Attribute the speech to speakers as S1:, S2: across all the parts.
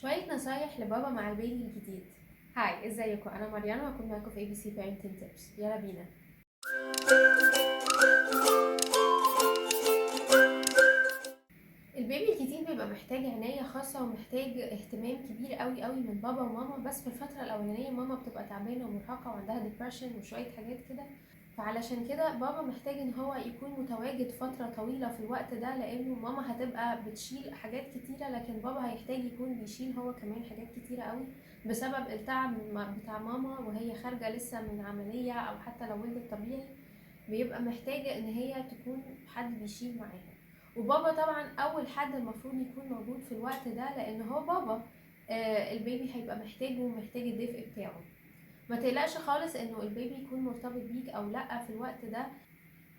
S1: شوية نصايح لبابا مع البيبي الجديد. Hi، ازيكم؟ انا مريان وهكون معاكم في ABC Parenting Tips. يلا بينا. البيبي الجديد بيبقى محتاج عناية خاصة ومحتاج اهتمام كبير قوي قوي من بابا وماما، بس في الفترة الأولانية ماما بتبقى تعبانة ومرهقة وعندها depression وشوية حاجات كده، فعلشان كده بابا محتاج ان هو يكون متواجد فترة طويلة في الوقت ده، لانه ماما هتبقى بتشيل حاجات كتيرة، لكن بابا هيحتاج يكون بيشيل هو كمان حاجات كتيرة قوي بسبب التعب بتاع ماما وهي خارجة لسه من عملية او حتى لو ولدت طبيعي، بيبقى محتاجة ان هي تكون حد بيشيل معاها. وبابا طبعا اول حد المفروض يكون موجود في الوقت ده، لان هو بابا، البيبي هيبقى محتاجه ومحتاج الدفء بتاعه. ما تقلقش خالص انه البيبي يكون مرتبط بيك او لا في الوقت ده.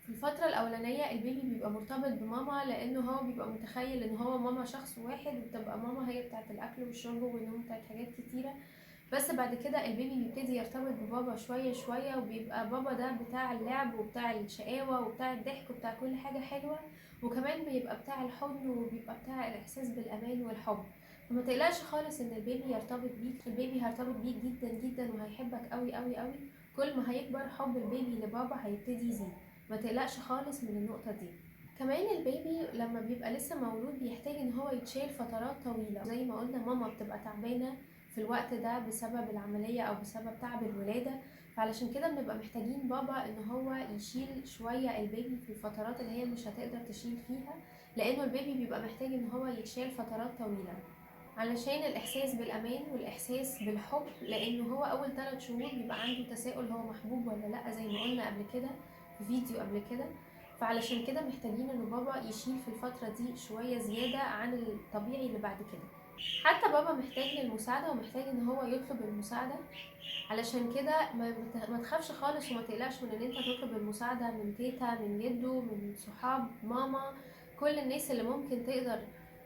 S1: في الفترة الأولانية البيبي بيبقى مرتبط بماما، لأنه هو بيبقى متخيل إن هو ماما شخص واحد، وبتبقى ماما هي بتاعت الأكل والشرب والنوم بتاعت حاجات كتيرة. بس بعد كده البيبي بيبتدي يرتبط ببابا شوية شوية، وبيبقى بابا ده بتاع اللعب وبتاع الشقاوة وبتاع الضحك وبتاع كل حاجة حلوة، وكمان بيبقى بتاع الحضن وبيبقى بتاع الإحساس بالأمان والحب. فما تقلقش خالص ان البيبي يرتبط بيك، البيبي هيرتبط بيك جدا جدا وهيحبك قوي قوي قوي. كل ما هيكبر حب البيبي لبابا هيبتدي يزيد، ما تقلقش خالص من النقطة دي. كمان البيبي لما بيبقى لسه مولود بيحتاج ان هو يتشال فترات طويلة، زي ما قلنا ماما بتبقى تعبانة في الوقت ده بسبب العملية او بسبب تعب الولادة، فعلشان كده بنبقى محتاجين بابا ان هو يشيل شوية البيبي في الفترات اللي هي مش هتقدر تشيل فيها، لانه البيبي بيبقى محتاج ان هو يتشال فترات طويلة علشان الإحساس بالأمان والإحساس بالحب، لأنه هو أول 3 شهور بيبقى عنده تساؤل هو محبوب ولا لأ، زي ما قلنا قبل كده في فيديو قبل كده. فعلشان كده محتاجين إن بابا يشيل في الفترة دي شوية زيادة عن الطبيعي اللي بعد كده. حتى بابا محتاج للمساعدة ومحتاج إن هو يطلب المساعدة، علشان كده ما تخافش خالص وما تقلقش من إن أنت تطلب المساعدة من تيتا، من جدو، من صحاب ماما، كل الناس اللي ممكن تقدر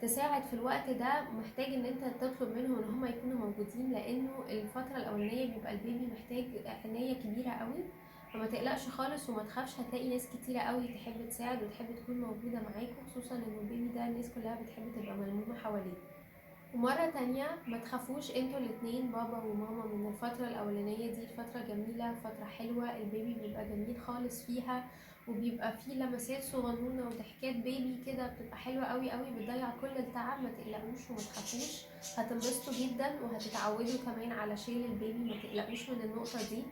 S1: تساعد في الوقت ده. محتاج ان انت تطلب منهم ان هم يكونوا موجودين، لانه الفترة الاولانية بيبقى البيبي محتاج عناية كبيرة قوي. فما تقلقش خالص وما تخافش، هتلاقي ناس كتيرة قوي تحب تساعد وتحب تكون موجودة معاكم، خصوصا ان البيبي ده الناس كلها بتحب تبقى ملمومة حواليه. ومرة تانية ما تخافوش انتوا الاتنين بابا وماما من الفترة الأولانية دي، فترة جميلة، فترة حلوة، البيبي بيبقى جميل خالص فيها، وبيبقى فيه لمسات صغنونة وضحكات بيبي كده بتبقى حلوة قوي قوي، بتضيع كل التعب. ما تقلقوش وما تخافوش، هتنبسطوا جدا وهتتعودوا كمان على شيل البيبي، ما تقلقوش من النقطة دي.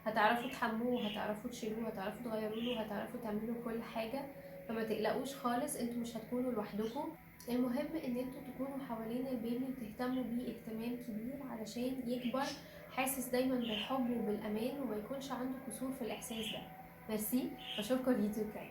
S1: هتعرفوا تحموه وهتعرفوا تشيلوه وهتعرفوا تغيروا له وهتعرفوا تعملوا كل حاجة، فما تقلقوش خالص، انتوا مش هتكونوا لوحدكم. المهم ان انتوا تكونوا حوالين البيبي وتهتموا بيه اهتمام كبير علشان يكبر حاسس دايما بالحب وبالامان وما يكونش عنده قصور في الاحساس ده. ميرسي، اشوفكم الفيديو الجاي.